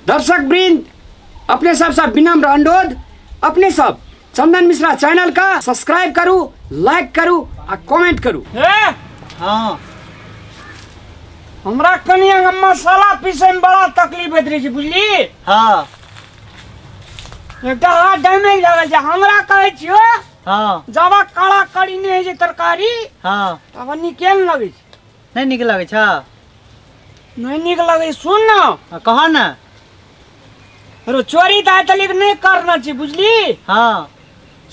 दर्शक वृंद, अपने सब सब विनम्र अनुरोध, अपने सब चंदन मिश्रा चैनल का सब्सक्राइब करू, लाइक करू आ कमेंट करू। हे हाँ। हमरा कनि मसाला पीसै में बड़ा तकलीफ होइत रहै छै, बुझली? हाँ। एकटा हाथ डैमेज भए गेल छै। हमरा कहै छियो, हाँ। जब कड़ा कड़ी नहि होइ छै तरकारी, हाँ। तब नीके नहि लगै छै। नहि नीक लगै छ? नहि नीक लगै। सुन न। हाँ, कह न। रो चोरी तऽ आइ तलिक नहि करना छै, बुझली? हाँ।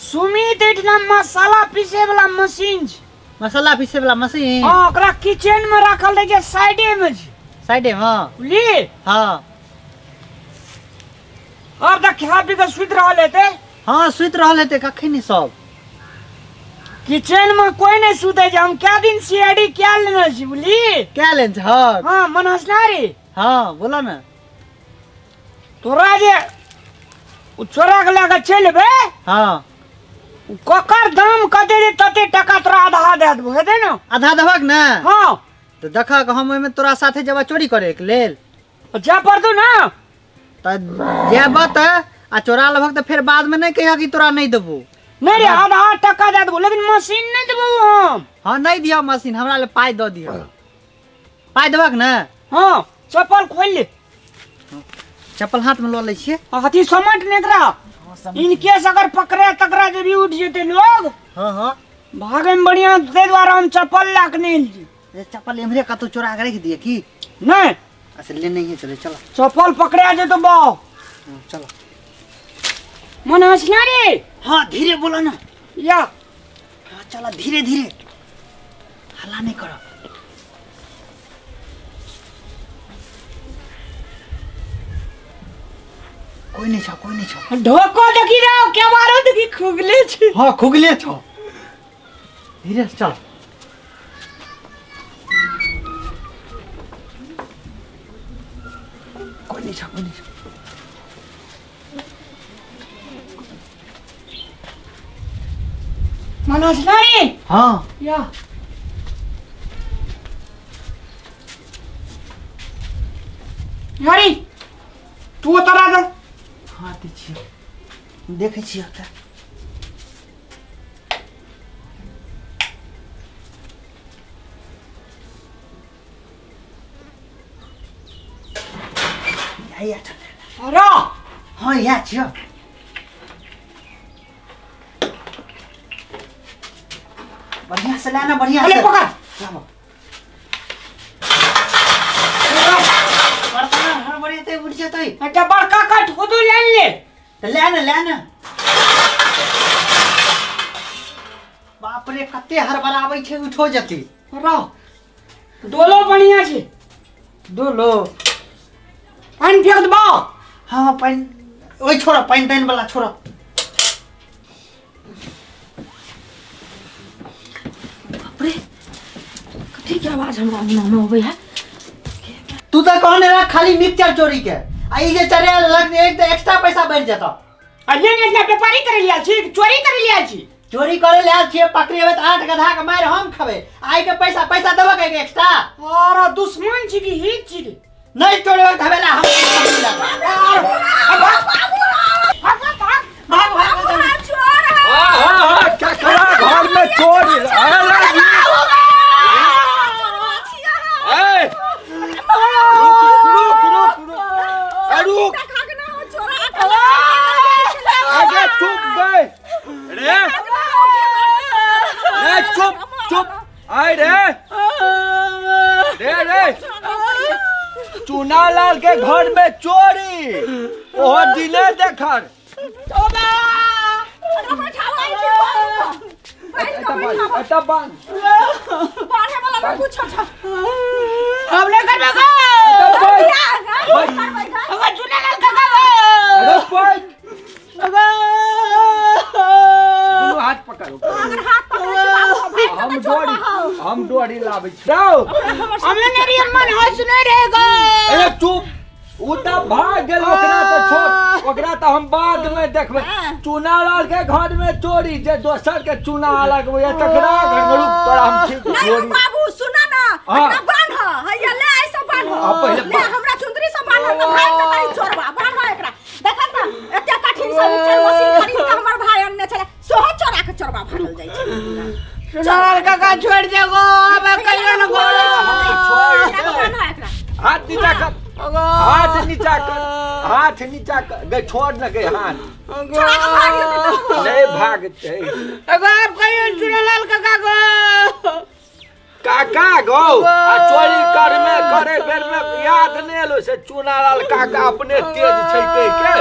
सुमित एहिठिना मसाला पीसे वाला मशीन छै। मसाला पीसे वाला मशीन? हाँ, ओकरा किचन में राखल रहै छै, साइडे में छै। साइडे में? बुझली? हाँ। और तऽ खा पी के सुति रहल हेतै। हाँ, सुति रहल हेतै कखन सब। किचन में कोई नहीं सुते छै। हम क्या दिन सीआईडी क्या लेने छी, बुझली? क्या लेने छह? हाँ, मन हंसना रे। हाँ, बोला ना। तोरा जे उ चोरा के लए के चलि एबै, हाँ। उ ककर दाम कते दे तते टका तोरा आधा दए देबो, हेतै ने? आधा देबहक ने? हाँ। तऽ देखक, हम ओहिमे तोरा साथे जेबा चोरी करे के लेल। जाय पड़तौ ने। तऽ जेबह तऽ आ चोरा लेबहक तऽ फेर बाद में नहीं कहिया कि तोरा नहीं देबो। नहीं रे, आधा टका दए देबो, लेकिन मशीन नहीं देबो हम। हाँ, नहीं दिया मशीन, हमरा ले पाई दऽ दिह। पाई देबहक ने? हाँ, चप्पल खोल ले। चप्पल हाथ में लऽ लै छियै। अथी समट ने एकरा, इन केस अगर पकड़े तकरा जे भी उठ जेते लोग। हाँ, हाँ। भागे में बढ़िया, ताहि दुआरे हम चप्पल लए के नहीं एलियै। ए, चप्पल एम्हरे कतौ चोरा के रख दिए की? नहीं। अच्छा, ले नहीं चले, चलो। चप्पल पकड़े जेतो बाप। हाँ, चलो। मन हंसना रे। हाँ, धीरे बोलो ना। या। हाँ, चलो धीरे धीरे, हल्ला नहीं करो। कोई नहीं छो, कोई नहीं छो। ढोको देखी रहो, क्या मारो देखी खुगले छे। हाँ, खुगले छो। धीरे से चल। कोई नहीं छो, कोई नहीं छो। मनोज नारी। हाँ। या। यारी, तू उतरा दे। हाँ, ते छी। देखै छी ओतऽ। या, चल। अरे। हाँ, या छियो। बढ़िया से लाना, बढ़िया अरे से। पकड़। लाबो। बर्तन हड़बड़ेतै, उठि जेतै। एकटा बड़का कट खुदू लानि ले। तऽ ले ने, ले ने। बाप रे, कते हड़बड़ाबै छै, उठो जेतै। रह, डोलो बढ़िया छै। डोलो? पानि फेंक देबौ। हाँ, पानि ओहि छोड़, पानि तानि वाला छोड़। बाप रे, कथी के आवाज हमरा अंगना में अबै है? तू तऽ कहने रह खाली मिक्सचर चोरी के, आ ई जे चढ़े लग एक तऽ एक्स्ट्रा पैसा बढ़ि जेतौ। आ ये ने इतना व्यापारी करे लिया छी, चोरी करे लिया छी। चोरी करे ले आयल छियै, पकड़ेबै तऽ 8 गधा के मारि हम खेबै। आइ के पैसा, पैसा देबऽ के एक्स्ट्रा? और दुश्मन छी कि हित छी रे? नहीं चोरेबै तऽ हवेला हम। भाग, भाग, भाग। हाँ हाँ हाँ, ककरा घर में चोरी? अरे जी, ए, रुक रुक रुक रुक, ए, रुक। आगे चुप गए रे, रे चुप चुप, आए रे रे रे, चुनालाल के घर में चोरी, ओहो दिने देखर। एतऽ बान्ह। अब ले करबे गो। एतऽ बैठ। अगर चुनालाल काका। अरे बैठ। दुनू हाथ पकड़ो, हम डोरी, हम डोरी लाबै छी। जाओ। हमें नहीं रे मन हंस नहीं रहेगा। अरे चुप, उ तऽ भाग गेल, ओकरा तऽ छोड़, ओकरा तऽ हम बाद में देखबै। चुनालाल के घर में चोरी, जे दोसर के चुना लगबैया तकरा घर में। रुक, तोरा हम ठीक नहीं चोरी। बाबू, सुना ना। हाँ। एकरा बांध, हैया ले, ऐसा बांध। हाँ, पहिले ले। बांध। हमरा चुंदरी से बांध, त भाग जतई चोरवा। चुनालाल काका छोड़ देगो अब कहियो न गो। हाथ नीचा कर, हाथ नीचा कर, हाथ नीचा कर गए, छोड़ न गए हाथ। नहीं भागते। अगो आप कहियो चुनालाल काका गो। काका गो आ चोरी कर में करे बेर में याद नहीं एलो से चुनालाल काका अपने तेज छै कह के।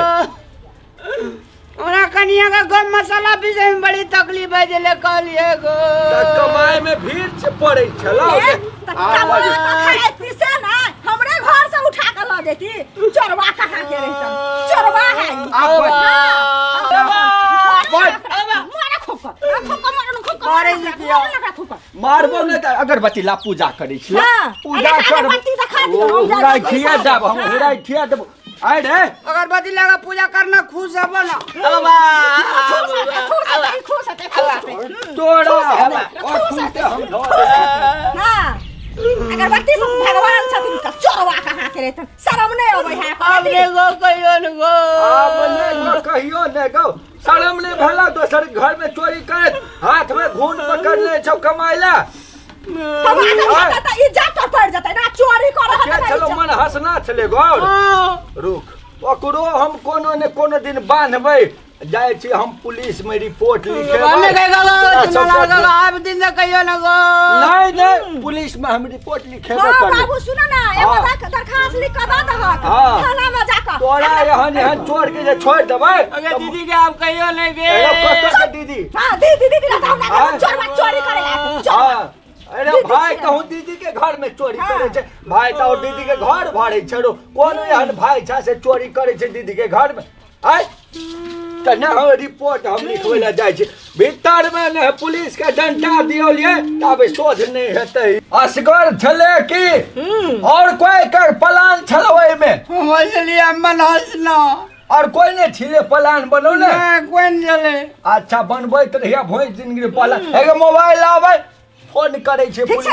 ओना कनिया का गम मसाला पीसे में बड़ी तकलीफ है जेले कहलिए गो। त कमाए में भीड़ से पड़े छलो। त कमाए खाए पीसे ना हमरे घर से उठा के ल जेती। चोरवा कहां के रहतन? चोरवा है। मारे खोक खोक मारे खोक मारे जितिया मारबो नै त अगरबत्ती ला पूजा करै छी। पूजा कर अगरबत्ती देखा दियो हम हुराई देब, हम हुराई खिया देब। आइ रे अगरबत्ती लगा पूजा करना खुश हबो ना। अबा खुश हते खुश हते तोरा खुश हम हां अगरबत्ती सब भगवान छथिन त चोरवा कहां के रहतन? शरम नै अबै है हमरे गो कहियो न गो। अपने गो कहियो न गो। शरम नै भेला दोसर घर में चोरी करत हाथ में घून पकड़ ले छौ कमाइला। तब आगे त इज्जत पर पड़ जतै ना चोरी करत है। चलो मन हंसना छले गौर रुक ओकरो हम कोनो ने कोनो दिन बांधबै। जाइ छी हम पुलिस में रिपोर्ट लिखेबै। आब दिन से कहियो न गो। नहीं नहीं पुलिस में हम रिपोर्ट लिखेबै। हां बाबू सुन ना एगो दरखास्त लिख के द दहक थाना में जाकर। तोरा एहन एहन चोर के जे छोड़ देबै। अगे दीदी के आप कहियो नहीं गे। अरे कत के दीदी? हां दीदी दीदी रहता हमरा चोरवा चोरी करेला। हां अरे भाई कहूं दीदी के घर में चोरी करे छे। भाई त और दीदी के घर भाड़े छरो कोनो एहन भाई छा से चोरी करे छे दीदी के घर में। आय त न हम रिपोर्ट हम लिखबै ला जाइ छी। भीतर में ने पुलिस के डंडा दियोलिए तब शोध नहीं हेतै। असगर छले की और कोई कर प्लान छल ओइ में? हम हंसलिए मन हंसना और कोई ने छिले प्लान बनौने? नहीं कोई नहीं छले। अच्छा बनबैत रहिया भोज जिंदगी प्लान। एगो मोबाइल आबै फोन करे छे पुलिस के।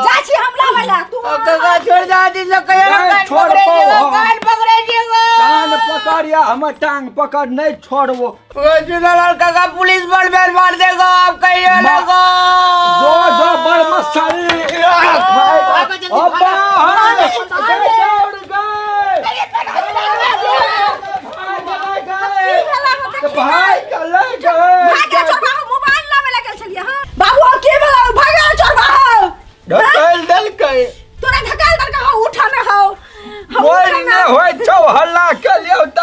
जाइ छी हम लाबै ला तू काका छोड़ जा दी से कहियो नहीं छोड़बो। कान पकड़े जेगो। कान पकड़ या हमर टांग पकड़ नहीं छोड़बो। ओ चुनालाल काका पुलिस बड़ बेल मार देगो आप कहियो लगो। जो जो बड़ मसाली अब्बा दौड़ गए भाई के ले गए। भाग चोरबा मोबाइल लावे लागल छलिए। हां बाबू के भेला? भाग चोरबा ढकेल देलकै। तोरा ढकेल देलकै? हौ उठा न हौ कोई नै होय छौ हल्ला के लियौ त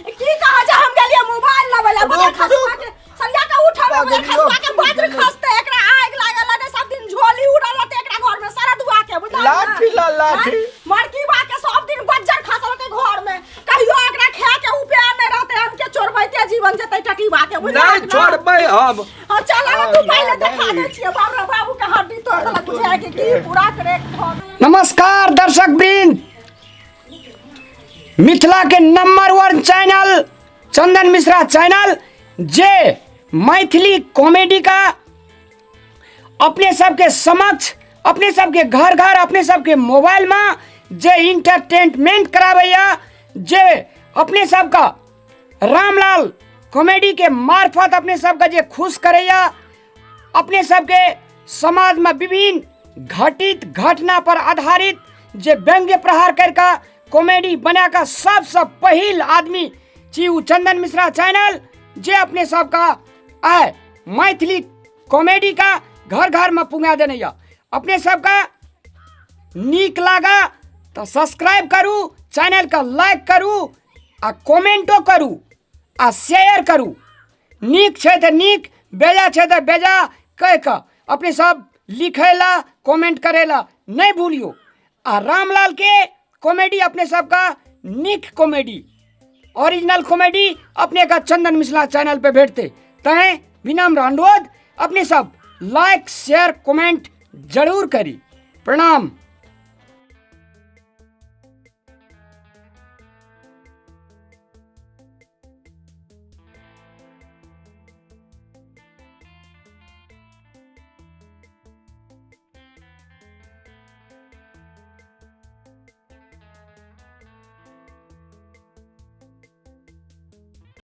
की कहा जा। हम गेलिए मोबाइल लावे ला बड़ा खसवा के सरिया के उठा में बड़ा खसवा के वज्र खसते एकरा आग लागल ने सब दिन झोली उड़ल रहते एकरा घर में सारा दुआ के बुझल। लाठी ला लाठी मरकी बा के सब दिन वज्र खसल के घर में कहियो एकरा खाए के उपाय नै रहते। हम के चोरबैते जीवन जतै टटी बा के बुझल। नहीं छोड़बै हम। हां चल ना तू पहले देखा दे छिए बाप रे बाबू के हड्डी तोड़ देलक बुझाय के की पूरा करे। नमस्कार दर्शक वृंद, मिथिला के number 1 channel Chandan Mishra channel जे मैथिली कॉमेडी का अपने सबके समक्ष अपने सबके घर घर अपने सबके मोबाइल में जे इंटरटेनमेंट कराबैया जे अपने सबका रामलाल कॉमेडी के मार्फत अपने सबका जे खुश करैया अपने सबके समाज में विभिन्न घटित घटना पर आधारित जे व्यंग्य प्रहार करके कॉमेडी बना का सबसे पहिल आदमी छी उ चंदन मिश्रा चैनल जे अपने सबका आय मैथिली कॉमेडी का घर घर में पुंगा देने या। अपने सबका नीक लागा तो सब्सक्राइब करू, चैनल का लाइक करू आ कमेंटो करू आ शेयर करू। नीक छै त नीक, बेजा छै त बेजा कह के अपने सब लिखेला कमेंट करेला नहीं भूलियो। आ रामलाल के कॉमेडी अपने सबका नीक कॉमेडी ओरिजिनल कॉमेडी अपने का चंदन मिश्रा चैनल पे भेटते तहें विनम्र अनुरोध अपने सब लाइक शेयर कमेंट जरूर करी। प्रणाम।